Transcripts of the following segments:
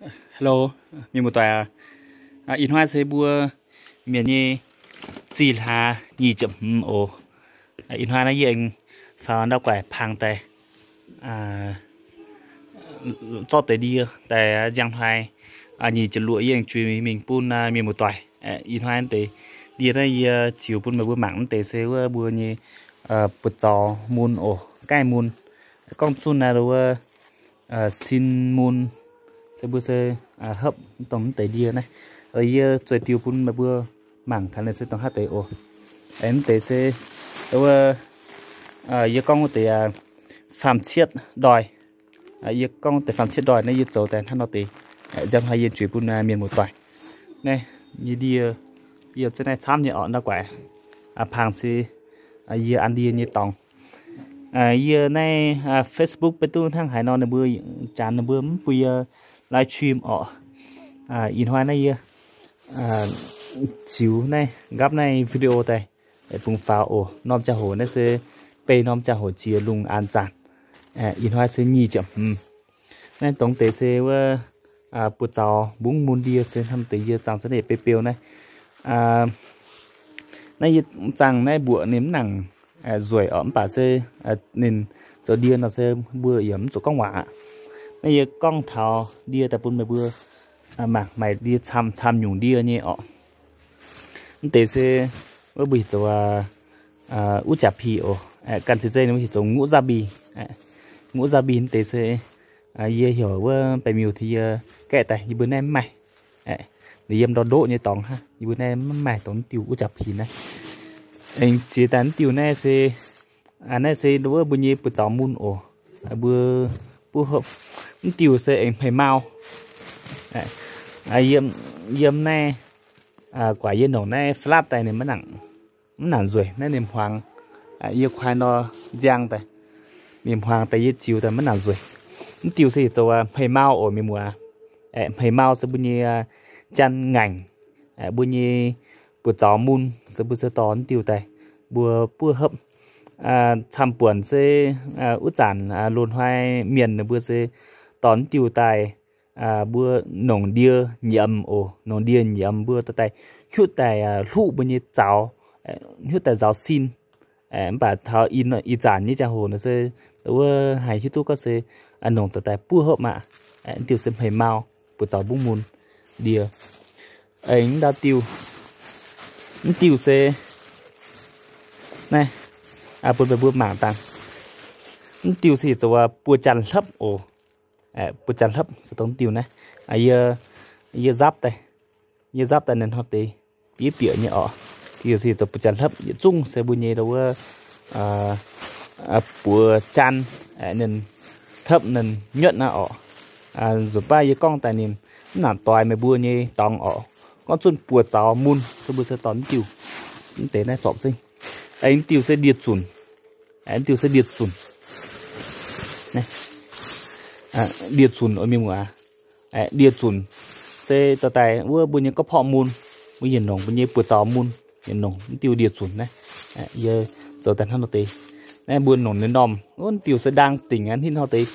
Hello, mienh muoz-doic aac. Ih hnoi se mbuo mienh nyei zih hlaax nyic ziepc hmz oc. Ih hnoi naaiv yie aengx faaux ndau-guaix pangx daaih zorqv deix ndie daaih nziang hnoi nyic ziepc luoqc yie aengx juix mingh bun mienh muoz-doic. Ih hnoi deix ndie naaiv yie ziux bun meih mbuo mangc mv deix se wuov mbuo nyei buoz-zaux mun oc, gaih mun. Gorngv zunh naaiv wuov sin mun se mbuo se hopv dongh mv deix ndie naaiv. Yie zueiz diuh bun meih mbuo mangc gaax naaiv se dongh haaix deix oc. Mv deix se wuov yie gorngv wuov deix faam cietv ndoih. Yie gorngv deix faam cietv ndoih naaiv yie zoux daaih hnangv nor deix. Nziang hnoi yie juix bun mienh muoz-doic. Naaiv nyei ndie yie zengv naaiv camv nyei orqc, ndau-guaix pangx se yie an ndie nyei dorngx. Yie naaiv Facebook beiv duqv hnangv haaix nor ninh mbuo janx ninh mbuo mv bun yie live stream orqc. Ih hnoi naaiv yie ziux naaiv nqaapv naaiv video daaih bungx faaux oc. Norm ziangh hoc naaiv se bei norm ziangh hoc jiex lungh aanx zanc. Ih hnoi se nyic ziepc hmz. Naaiv dongh deix se wuov buoz-zaux mbungv mun ndie se hnamv deix yie zangc za'naaiv beu beu naaiv. Naaiv yie zangc naaiv mbuoqc ninh mv nangc nzueic orqc, mv baac se ninh zoux ndie nor se mbuo yaac mv zuqc gorngv waac aqv. Naaiv yie gorngv taux ndie daaih bun meih mbuo mangc maaih ndie camv camv nyungc ndie nyei orqc. Mv deix se wuov mbuo heuc zoux wuov jaax pih oc. Ganh ciex zeiv ninh mbuo heuc zoux nguqv zaqv mbi. Nguqv zaqv mbi mv deix se yie heuc wuov baeqc miuc tengx yie gaeqv daaih, yie mbuo naaiv mv maaih. Ninh yiem ndau ndoqv nyei dorngx hnangv, yie mbuo naaiv mv maaih dongh diuh wuov jaax pih naaiv. Aengx ziex daaih mv diuh naaiv se, naaiv se wuov mbuo nyei buoz-zaux mun oc. Mbuo buov hopv mv diuh se aengx hmei mau. Yiem naaiv guaax yie nongc naaiv flaatv daaih ninh mv nangc nzueic, naaiv ninh hmuangx. Yie kuaai nor nziang daaih, ninh hmuangx daaih yie ziux daaih mv nangc nzueic. Mv diuh se heuc zoux hmei mau oc mienh muoz. Hmei mau se mbuo nyei janx ngaengc, mbuo nyei buoz-zaux mun se mbuo se dorh mv diuh daaih. Mbuo buov hopv camv buonc se wuov zanc loz-hnoi mienh ninh mbuo se dorh mv diuh daaih. Mbuo nongc ndie nyiemz oc, nongc ndie nyiemz mbuo dorh daaih hnyutv daaih hluqv mbuo nyei zaux, hnyutv daaih nzaaux sin. Mv baac taux ih zanc nyei ziangh hoc nor se wuov haiz hiuv duqv gorngv se nongc dorh daaih buov hopv maah. Mv diuh se hmei mau, buoz-zaux mbungv mun ndie. Aengx ndau diuh, mv diuh se naaiv, bun meih mbuo mangc dangh. Mv diuh se heuc zoux buoz-janx hlopv oc. Buoz-janx hlopv se dongh mv diuh naaiv. Yie zapv daaih, yie zapv daaih naaiv hnoi deix bieqc bieqc nyei orqc. Diuh se heuc zoux buoz-janx hlopv, yietc zungv se mbuo nyei ndau wuov buoz-janx, ninh hlopv ninh nyuotv naaiv orqc. Nzunc baav yie gorngv daaih ninh mv nangc doix meih mbuo nyei dorngx orqc. Gorngv zunh buoz-zaux mun se mbuo se dorh mv diuh. Mv deix naaiv zorpc zengv. Aengx mv diuh se ndie-zunc. Mv diuh se ndie-zunc. Ndie-zunc oc mienh muoz aac. Ndie-zunc se dorh daaih wuov mbuo nyei gorqv-porqv mun, mbuo yietc nongc mbuo nyei buoz-zaux mun, yietc nongc mv diuh ndie-zunc naaiv. Yie zoux daaih hnangv nor deix. Naaiv mbuo nongc ninh normh, wuov diuh se ndaang dingc aqv. Hnangv hnoi deix,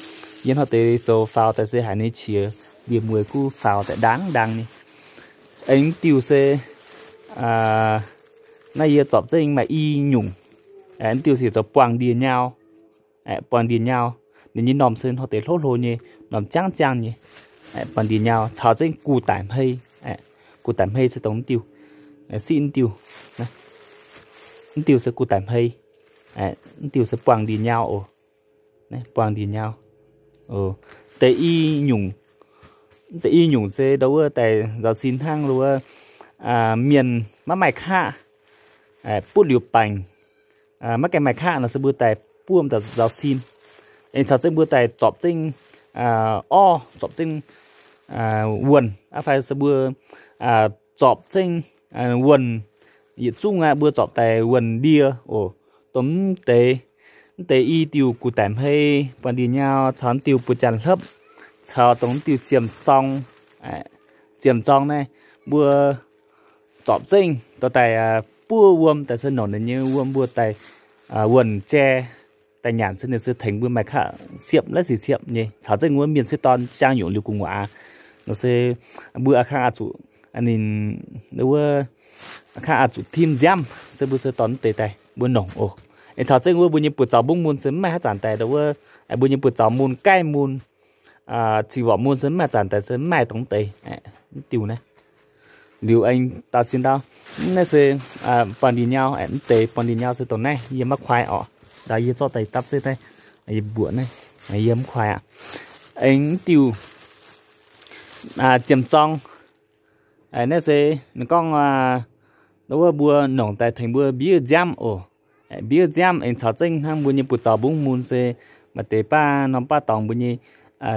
yie hnoi deix zoux faaux daaih se haiz ninh qiex liemh mueiz kuv faaux daaih ndaang ndaang nyei. Aengx mv diuh se, naaiv yie zorpc zengv maaih i nyungc. Mv diuh se zoux buangh ndie-nyau. Buangh ndie-nyau, ninh nyei normh se hnoi deix hlo hlo nyei, normh jangv jangv nyei. Buangh ndie-nyau caux zengv gu daic hmei. Gu daic hmei se dongh mv diuh, siqv mv diuh. Mv diuh se gu daic hmei. Mv diuh se buangh ndie-nyau oc. Buangh ndie-nyau. Deix i nyungc, deix i nyungc se ndau wuov daaih nzaaux sin hnangv wuov, mienh maiv maaih kaqv, butv liuz baengc, maiv gaengh maaih kaqv nor se mbuo daaih buov daaih nzaaux sin. Aengx caux zengv mbuo daaih zorpc zengv orv, zorpc zengv wuonh, fai se mbuo zorpc zengv wuonh, yietc zungv aqv, mbuo zorpc daaih wuonh ndie oc. Dongh mv deix, mv deix i diuh gu daic hmei, buangh ndie-nyau, caux mv diuh buoz-janx hlopv, caux dongh mv diuh ziemx zorng, ziemx zorng naaiv, mbuo zorpc zengv dorh daaih buov wuom daaih se nongc ninh nyei wuom mbuo daaih wuonh jai daaih nyanc se ninh se tengx mbuo maaih kaqv siepv laiv sic siepv nyei. Caux zengv wuov mienh sieqv dorn jangx nyungc liuz gu'nguaaz, Nor se mbuo a'kangv oix zuqc, ninh, wuov, a'kangv oix zuqc tim nziaamv se mbuo se dorh mv deix daaih mbuo nongc oc. Aengx caux zengv wuov mbuo nyei buoz zaux mbungv mun se mv maaih haaix zanc daaih, wuov, mbuo nyei buoz zaux mun, gaih mun, cing-worqc mun se mv maaih zanc daaih se mv maaih dongh mv deix, mv diuh naaiv. Liuz aengx daaux ziex ndau, naaiv se buangh ndie-nyau, mv deix buangh ndie-nyau se dongh naaiv yie maiv kuaai oc. Ndau yie zorqv daaih dapv zeiv naaiv, yie mbuoqc naaiv, yie mv kuaai aqv. Aengx mv diuh ziemx zorng, naaiv se ninh gorngv, wuov mbuo nongc daaih tengx mbuo mbiev nziaamv oc. Mbiev nziaamv aengx caux zengv hnangv mbuo nyei buoz zaux mbungv mun se maaih deix baav norm baav dorngx mbuo nyei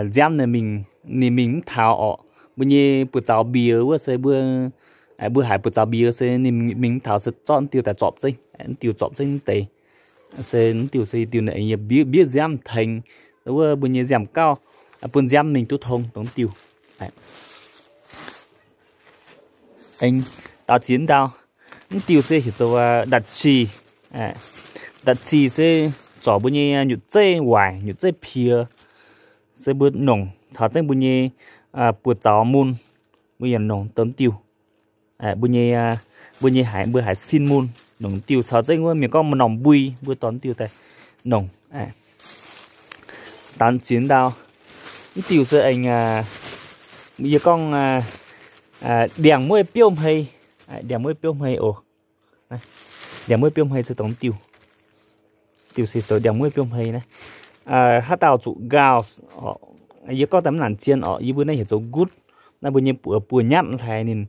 nziaamv ninh mingh, ninh mingh mv taux orqc. Mbuo nyei buoz zaux mbiex wuov se mbuo, mbuo haiz buoz zaux mbiex se ninh mingh mv taux se zorqv mv diuh daaih zorpc zengv, mv diuh zorpc zengv mv deix. Se mv diuh se diuh aengx yiem mbiev nziaamv tengx wuov mbuo nyei nziaamv gauh bun nziaamv mingh duqv tong dongh mv diuh. Aengx daaux ziex ndau, mv diuh se heuc zoux ndatc cih. Ndatc cih se zorc mbuo nyei nyutc zeiv waaic, nyutc zeiv piex, se mbuo nongc caux zengv mbuo nyei buoz zaux mun, mbuo yaac nongc dongh mv diuh. Mbuo nyei, mbuo nyei haiz, mbuo haiz sin mun nongc diuh caux zengv wuov mienh gorngv maaih norm mbui mbuo dorh mv diuh daaih nongc. Daaux ziex ndau, mv diuh se aengx, yie gorngv ndiangx-mueiv biouv hmei, ndiangx-mueiv biouv hmei oc. Ndiangx-mueiv biouv hmei se dongh mv diuh. Diuh se zoux ndiangx-mueiv biouv hmei naaiv. Haaix dauh zuqc nqaauh, yie gorngv daaih mv nangc zien orqc, yie mbuo naaiv heuc zoux gutv. Naaiv mbuo nyei buoz nyatv hlaax ninh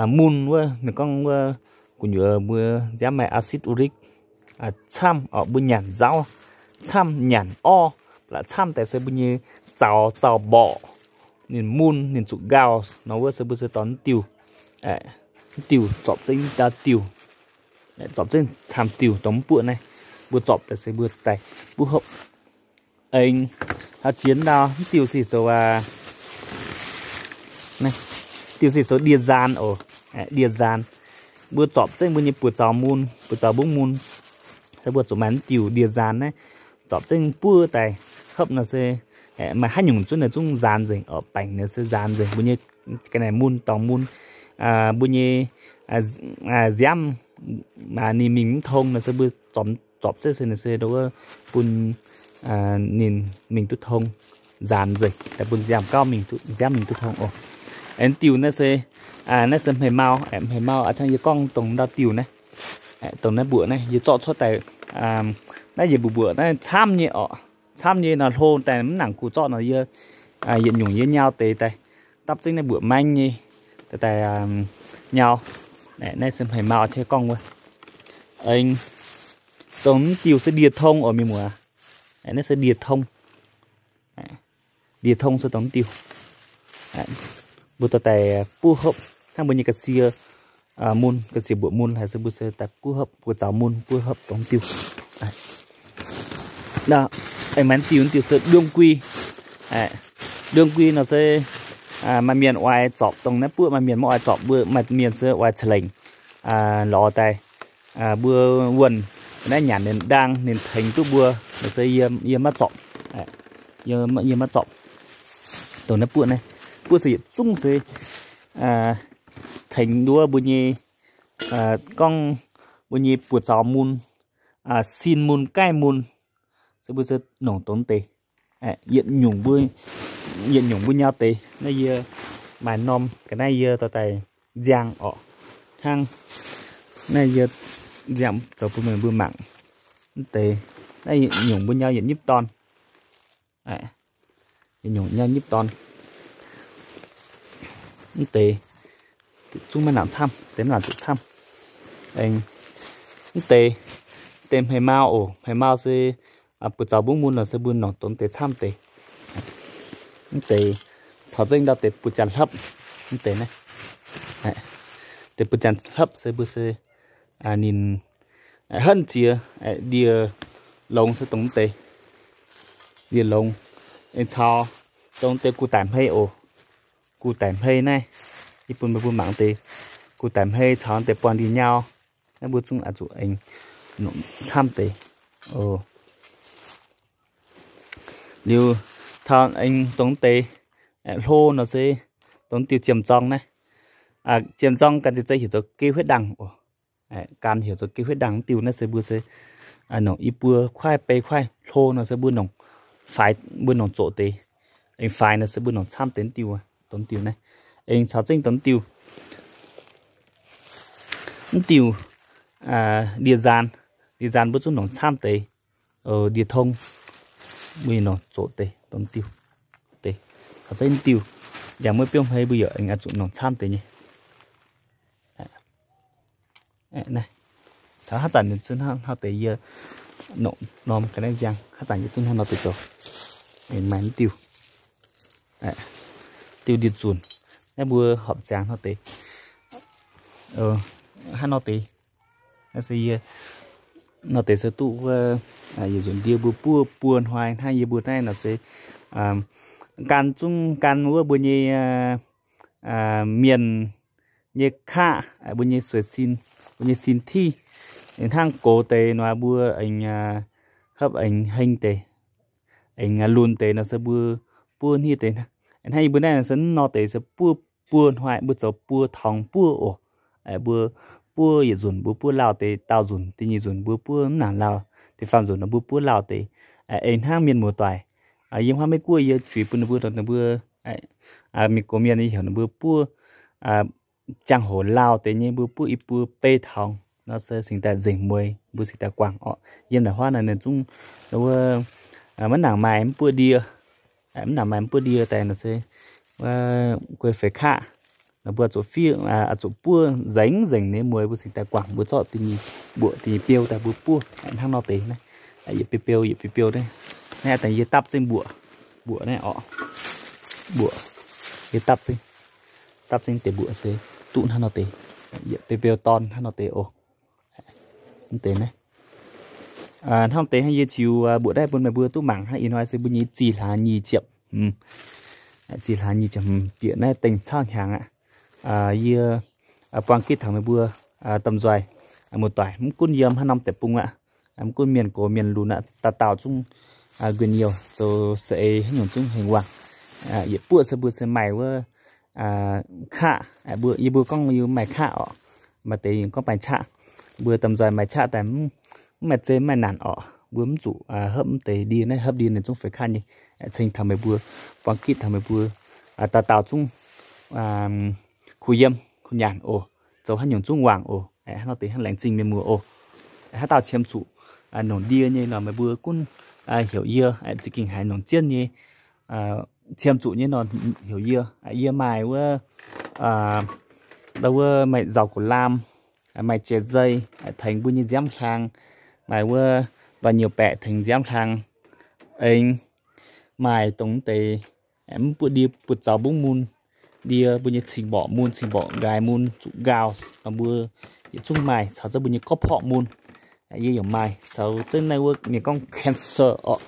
mun wuov, mienh gorngv wuov gu'nyuoz mbuo nziaamv maaih acid uric camv orqc, mbuo nyanc nzauv camv, nyanc orv la'camv daaih se mbuo nyei zaux, zaux mborqc, ninh mun, ninh zuqc nqaauh nor wuov se mbuo se dorh mv diuh, mv diuh zorpc zengv daaih diuh, zorpc zengv camv diuh dongh mv buoqv naaiv, mbuo zorpc daaih se mbuo daaih buov hopv. Aengx haaix ziex ndau, mv diuh se zoux, diuh se zoux ndie-nzaan oc. Ndie-nzaan, mbuo zorpc zengv mbuo nyei buoz zaux mun, buoz zaux mbungv mun, se mbuo zuqc maaih mv diuh ndie-nzaan naaiv, zorpc zengv buov daaih hopv nor se maaih haaix nyungc zunv naaiv zungv nzaanx nzengc orqc, baengc naaiv se nzaanx nzengc. Mbuo nyei ga'naaiv mun, dorngx mun, mbuo nyei nziaamv ninh mingh mv tong nor se mbuo zorpc zengv se naaiv se bun ninh mingh duqv tong, nzaanx nzengc, daaih bun nziaamv gauh mingh, nziaamv mingh duqv tong oc. Aengx diuh naaiv se, naaiv se hmei-mau, hmei-mau a'cangv yie gorngv dongh ndau diuh naaiv, dongh naaiv mbuoqc naaiv yie zorqv cuotv daaih, naaiv yietc mbuoqc mbuoqc naaiv camv nyei orqc, camv nyei nor hlo daaih mv nangc kuh zorqv nor yie yietc nyungc yie nyau deix daaih, dapv zengv naaiv mbuoqc maeng nyei daaih nyau. Naaiv se hmei-mau a'cangv gorngv wuov. Aengx dongh mv diuh se ndie-tong oc mienh muoz. Naaiv se ndie-tong. Ndie-tong se dongh mv diuh. Mbuo dorh daaih buov hopv hnangv mbuo nyei ga'sie mun, ga'sie mbuoqc mun haaix se mbuo se daaih buov hopv, buoz zaux mun buov hopv dongh mv diuh. Aengx maaih diuh, diuh se đương quy. Đương quy nor se maaih mienh oix zorpc dongh naaiv buoqv, maaih mienh maiv oix zorpc, mbuo maaih mienh se oix ca'lengc lorz daaih. Mbuo wuonh naaiv nyanc ninh ndaang ninh tengx duqv mbuo, se yie maiv zorpc. Yie maiv zorpc dongh naaiv buoqv naaiv. Buoqv se yietc zungv se tengx nduov mbuo nyei, gorngv mbuo nyei buoz zaux mun, sin mun, gaih mun, se mbuo se nongc dongh deix. Yietc nyungc mbuo, yietc nyungc mbuo nyau deix. Naaiv yie maaih norm ga'naaiv yie dorh daaih nziang orqc. Hnangv naaiv yie nziang zoux bun meih mbuo mangc. Mv deix, naaiv yietc nyungc mbuo nyau yietc nyipv dorn. Yietc nyungc nyau nyipv dorn. Mv deix zungv maiv nangc camv, deix maiv nangc zuqc camv. Mv deix, deix hmei-mau oc. Hmei-mau se buoz zaux mbungv mun nor se mbuo nongc dongh deix camv deix. Mv deix caux zengv ndau deix buoz janx hlopv. Mv deix naaiv, deix buoz janx hlopv se mbuo se ninh henv jiex ndie-longx se dongh mv deix. Ndie-longx aengx caux dongh deix gu daic hmei oc. Gu daic hmei naaiv, yie bun meih mbuo mangc deix gu daic hmei caux deix buangh ndie-nyau. Naaiv mbuo zungv oix zuqc aengx nongc camv deix. Liuz taux aengx dongh deix hlo nor se dongh diuh jiem zorng naaiv. Jiem zorng ganh zeiz heuc zoux geh huetv ndaangc oc. Ganh heuc zoux geh huetv ndaangc diuh naaiv se mbuo se nongc i buo kuaaiv bei kuaaiv hlo nor se mbuo nongc faix, mbuo nongc zoqc deix. Aengx faix nor se mbuo nongc camv deix diuh, dongh diuh naaiv. Aengx caux zengv dongh diuh, mv diuh ndie-nzaan, ndie-nzaan mbuo zungv nongc camv deix. Ndie-tong mbuo nongc zoqc deix, dongh diuh deix. Caux zengv diuh, yangh mueiz biouv hmei mbuo yaac aengx zuqc nongc camv deix nyei. Taux haaix zanc hnangv deix yie nongc norm ga'naaiv nziang, haaix zanc yie zungv hnangv nor deix zoux. Aengx maaih mv diuh, diuh ndie-nzunc. Naaiv mbuo horpc ziangx hnangv deix, hnangv nor deix. Naaiv se yie nor deix se duqv wuov yietc nzunc ndie mbuo buov buo hnoi hnangv yie mbuo naaiv nor se gan zungv gan wuov mbuo nyei mienh nyei kaqv, mbuo nyei sueiv sin, mbuo nyei sin tiuv, hnangv gox deix nor mbuo aengx hopv aengx heng deix, aengx lunx deix nor se mbuo buov hniev deix. Hnangv yie mbuo naaiv se nor deix se buov buo hnoi, mbuo zoux buo tongx buov oc. Mbuo buov yietc nzunc mbuo buov lauh deix, daauh nzunc da'nyeic nzunc mbuo buov mv nangc lauh, da'faam nzunc nor mbuo buov lauh deix. Aengx hnangv mienh muoz-doic, yiem huaav Meiv Guoqv yie juix bun ninh mbuo, ninh mbuo mienh gox mienh yie heuc ninh mbuo buov jangx-hoc lauh deix nyei mbuo buov i buo bei tongx nor se cingx daaih nzengc mueiz, mbuo cingx daaih guangc orqc. Yiem naaic huaav naaic ninh zungv wuov maiv nangc maaih mv buov ndie, mv nangc maaih mv buov ndie daaih nor se guei feix kaqv nor mbuo zuqc fiev, zuqc buov nzengc nzengc nyei mueiz mbuo cingx daaih guangc mbuo zorqv da'nyeic mbuoqc da'nyeic biou daaih mbuo buov hnangv nor deix naaiv. Yietc biou biou, yietc biou biou naaiv. Naaiv daaih yie dapv zengv mbuoqc, mbuoqc naaiv orqc. Mbuoqc yie dapv zengv, dapv zengv deix mbuoqc se duqv hnangv nor deix, yietc biou biou dorn hnangv nor deix oc. Mv deix naaiv, hnangv deix hnangv yie ziux mbuoqc naaiv bun meih mbuo duqv mangc hnangv. Ih hnoi se mbuo nyei zih hlaax nyic ziepc, zih hlaax nyic ziepc bieqc naaiv dengh cauv hnyangx aqv. Yie buang gitv taux meih mbuo domh nzoih muoz-doic, mv gunv yiem haaix norm deic-bung aqv, mv gunv mienh gox mienh lunx aqv, dauh dauh zungv guinh youh zoux saeng-eix haaix nyungc zungv hengx wangc. Yietc buoqv se mbuo se maaih wuov kaqv, yie mbuo gorngv yie maaih kaqv orqc, maaih deix gorngv maaih qaqv. Mbuo domh nzoih maaih qaqv daaih mv maaih zei maaih naanc orqc, mbuo mv zuqc hopv mv deix ndie naaiv, hopv ndie ninh zungv feix kaqv nyei. Ceng taux meih mbuo, buang gitv taux meih mbuo dauh dauh zungv kuh yiem kuh nyanc oc, zoux haaix nyungc zungv wangc oc. Hnangv nor deix hnangv laengz zingh mienh muoz oc. Haaix dauh qiemx zuqc nongc ndie nyei nor meih mbuo gunv heuc yie. Za'gengh haiz nongc jienv nyei, qiemx zuqc nyei nor heuc yie. Yie maaih wuov, wuov maaih nzauh ga'laam, maaih jiex nzei tengx mbuo nyei nziaamv hlang, maaih wuov ndoih nyouc baeqc tengx nziaamv hlang, aengx maaih dongh deix mv buoqv ndie buoqv zaux mbungv mun, ndie mbuo nyei cing-mborqc mun, cing-mborqc nqaaix mun zuqc nqaaux, mbuo yietc zungv maaih caux zengv mbuo nyei gorqv-porqv mun. Yie yaac maaih caux zengv naaiv wuov mienh gorngv cancer orqc,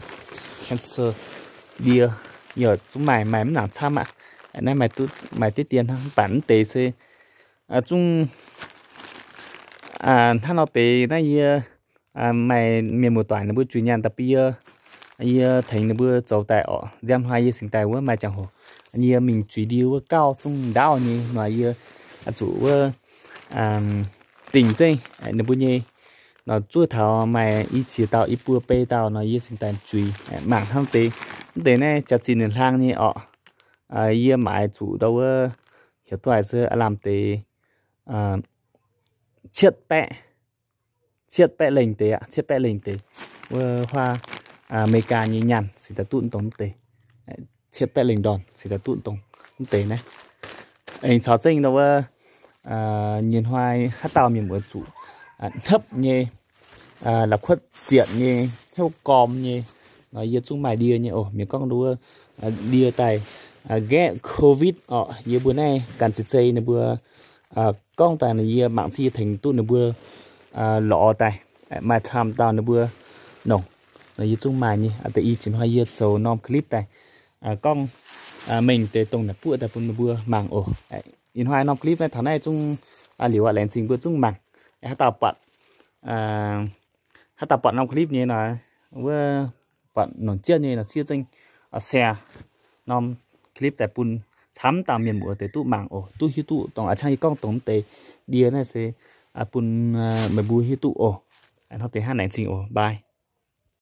cancer ndie yaac zungv maaih, maaih mv nangc camv aqv. Naaiv maaih diqv dien hnangv, mv baac mv deix se zungv hnangv nor deix naaiv yie maaih mienh muoz-doic ninh mbuo juix nyaanh daaih bun yie, yie tengx ninh mbuo zoux daaih orqc. Nziaamv hnoi yie cingx daaih wuov maaih ziangh hoc yie mingh juix ndie wuov gauh zungv ndaauv nyei nor yie zuqc wuov dingc zengv ninh mbuo nyei nor zuov taux maaih i ziex dauh i buo bei dauh nor yie cingx daaih juix mangc hnangv deix. Mv deix naaiv jaax-zinh ninh hlang nyei orqc. Yie maaiz zuqc ndau wuov heuc duqv haic se aav lamh deix cietv baeqv, cietv baeqv lengh deix aqv, cietv baeqv lengh deix. Wuov huaav Aa^me^li^gaa nyei nyaanh cingx daaih duqv dongh mv deix, cietv baeqv lengh ndorn cingx daaih duqv dongh mv deix naaiv. Aengx caux zengv ndau wuov nyei hnoi haaix dauh mienh muoz zuqc hnopv nyei, la'kuotv zietc nyei, hnyouv gorm nyei, nor yie zungv maaih ndie nyei oc. Mienh gorngv ndau wuov ndie daaih nqaeqv covid orqc, yie mbuo naaiv ganh zeiz zei ninh mbuo gorngv daaih nor yie mangc se yie tengx duqv ninh mbuo lorz daaih maaih camv dauh ninh mbuo nongc, nor yie zungv maaih nyei. Da'yi jiex hnoi yie zoux norm clip daaih gorngv mengh deix dongh naaic buoqv daaih bun ninh mbuo mangc oc. Ih hnoi norm clip naaiv taux naaiv zungv liuz aqv, laengz zingh mbuo zungv mangc. Haaix dauh buatc, haaix dauh buatc norm clip nyei nor, wuov buatc nongc jienv nyei nor siev zengv share norm clip daaih bun camv dauh mienh muoz deix duqv mangc oc, duqv hiuv duqv dongh a'ciangv yie gorngv dongh mv deix ndie naaiv se bun meih mbuo hiuv duqv oc. Hnangv deix hnangv, laengz zingh oc, bye.